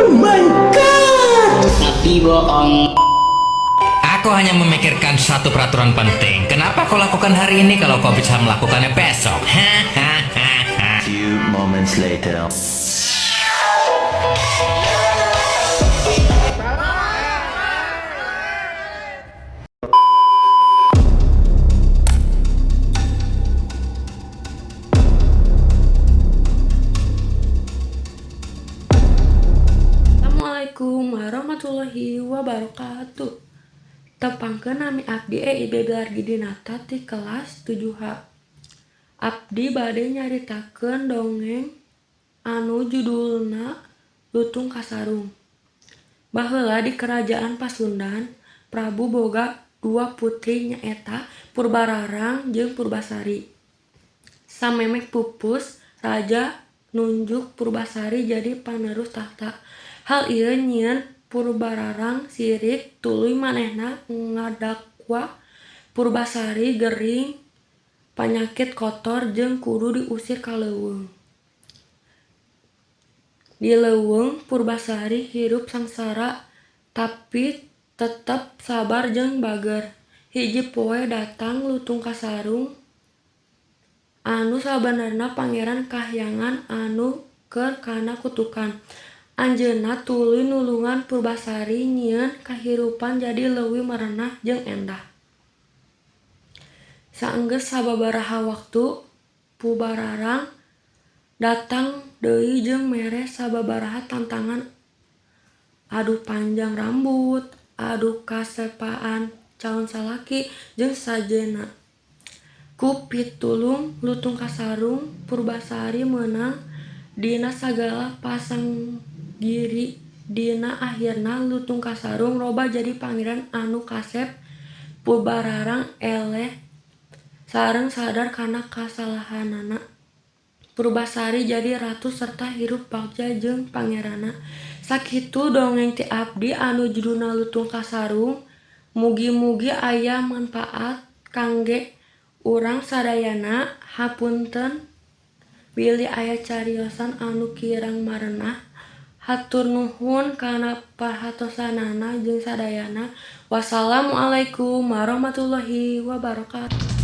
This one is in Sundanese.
Oh my God! Tapi bohong. Aku hanya memikirkan satu peraturan penting. Kenapa kau lakukan hari ini kalau kau bisa melakukannya besok? Hahaha. Few moments later. Assalamualaikum warahmatullahi wabarakatuh. Tepangkeun, nami abdi EIB Bilargidinata ti kelas 7H. Abdi bade nyaritakeun dongeng anu judulna Lutung Kasarung. Baheula di kerajaan Pasundan, Prabu boga dua putri, nyaeta Purbararang jeung Purbasari. Samemeh pupus, raja nunjuk Purbasari jadi panerus tahta. Hal ieu nyieun Purbararang sirik, tuluy manehna ngadakwa Purbasari gering, panyakit kotor jeung kudu diusir ka leuweung. Di leuweung Purbasari hirup sangsara tapi tetep sabar jeung bager. Hiji poe datang Lutung Kasarung anu sabenerna pangeran kahyangan anu keur kana kutukan. Anjeunna tuluy nulungan Purbasari nyieun kahirupan jadi leuwih merenah jeung endah. Saenggeus sababaraha waktu, Pubararang datang deui jeung mere sababaraha tantangan: adu panjang rambut, adu kasepaan calon salaki, jeung sejenna. Ku pitulung Lutung Kasarung, Purbasari meunang dina sagala pasanggiri. Dina ahirna Lutung Kasarung robah jadi pangeran anu kasep. Purbararang eleh sareng sadar kana kasalahanana. Purbasari jadi ratu serta hirup bagja jeung pangeranna. Sakitu dongeng ti abdi anu judulna Lutung Kasarung. Mugi-mugi aya manfaat kangge urang sadayana. Hapunten bilih aya cariosan anu kirang marenah. Hatur nuhun kana perhatosanana jeung sadayana. Wassalamualaikum warahmatullahi wabarakatuh.